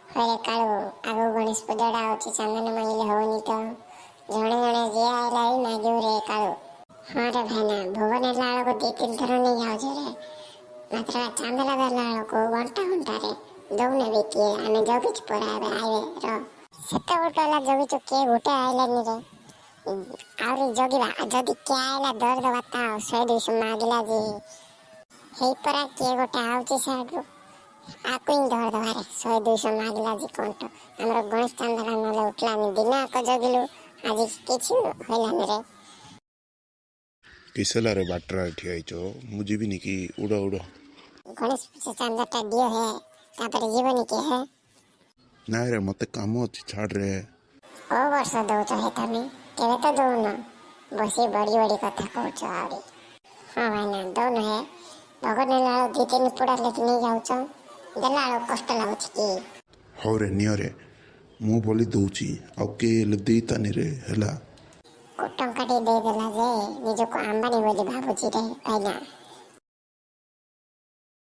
ହଇରେ କାଳୁ, ଆଗକୁ ଗଣେଶ ପୂଜାଟା ଆଉଛି, ଚାନ୍ଦା ନ ମାଗିଲେ ହଉନି ତ। ଜଣେ ଜଣେ ଯିଏ ଆଇଲା ବି ମାଗିବୁ ରେ କାଳୁ। ହଁ ରେ ଭାଇନା, ଭୋଗ ନେଲା ବେଳକୁ ଦି ତିନି ଥର ନେଇଯାଉଛୁ ରେ, ମାତ୍ର ଚାନ୍ଦା ଦେଲା ବେଳକୁ ଘଣ୍ଟା ଘଣ୍ଟାରେ ଦଉନେ ବି କିଏ। ଆମେ ଜଗିଛୁ ପରା, ଏବେ ଆଇବେ ର। ସେତେବେଳଠୁ ହେଲା ଜଗିଛୁ, କିଏ ଗୋଟେ ଆଇଲାନି ରେ। ଆହୁରି ଜଗିବା, ଯଦି କିଏ ଆଇଲା ଧରିଦେବା ତା ଆଉ 100-200 ମାଗିଲା ଯେ। ହେଇ ପରା, କିଏ ଗୋଟେ ଆଉଛି ସିଆଡ଼ରୁ, ଆକୁ ହିଁ ଧରିଦେବାରେ। 100-200 ମାଗିଲା ଯେ କଣ୍ଟ ଆମର ଗଣେଶ ଚାନ୍ଦାଟା ନହେଲେ ଉଠିଲାନି। ଦିନ ଯାକ ଜଗିଲୁ, ଆଜି କିଛି ହେଲାନି ରେ। କିସ ହେଲା ରେ, ବାଟରେ ଠିଆ ହେଇଛ? ମୁଁ ଯିବିନି କି? ଉଡ଼ ଉଡ଼। ଗଣେଶ ପୂଜା ଚାନ୍ଦାଟା ଦିଅ ହେ, ତାପରେ ଯିବନି କି ହେ? ନାଇଁ ରେ, ମୋତେ କାମ ଅଛି, ଛାଡ଼ ରେ। କୋଉ ବର୍ଷ ଦଉଛ ହେ ତମେ? କେବେ ତ ଦଉନ, ବସି ବଡ଼ି ବଡ଼ି କଥା କହୁଛ ଆହୁରି। ହଁ ଭାଇନା, ଦଉନ ହେ। ଭୋଗ ନେଲା ବେଳକୁ ଦି ତିନି ପୁଡ଼ା ଲେଖି ନେଇଯାଉଛ, ଦେଲା ବେଳକୁ କଷ୍ଟ ଲାଗୁଛି କି? ହଉ ରେ, ନିଅ ରେ, ମୁଁ ବୋଲି ଦଉଛି, ଆଉ କିଏ ହେଲେ ଦେଇତାନି ରେ, ହେଲା। ଟଙ୍କାଟେ ଦେଇଦେଲା ଯେ ନିଜକୁ ଆମ୍ବାନୀ ବୋଲି ଭାବୁଛି ରେ ଭାଇନା।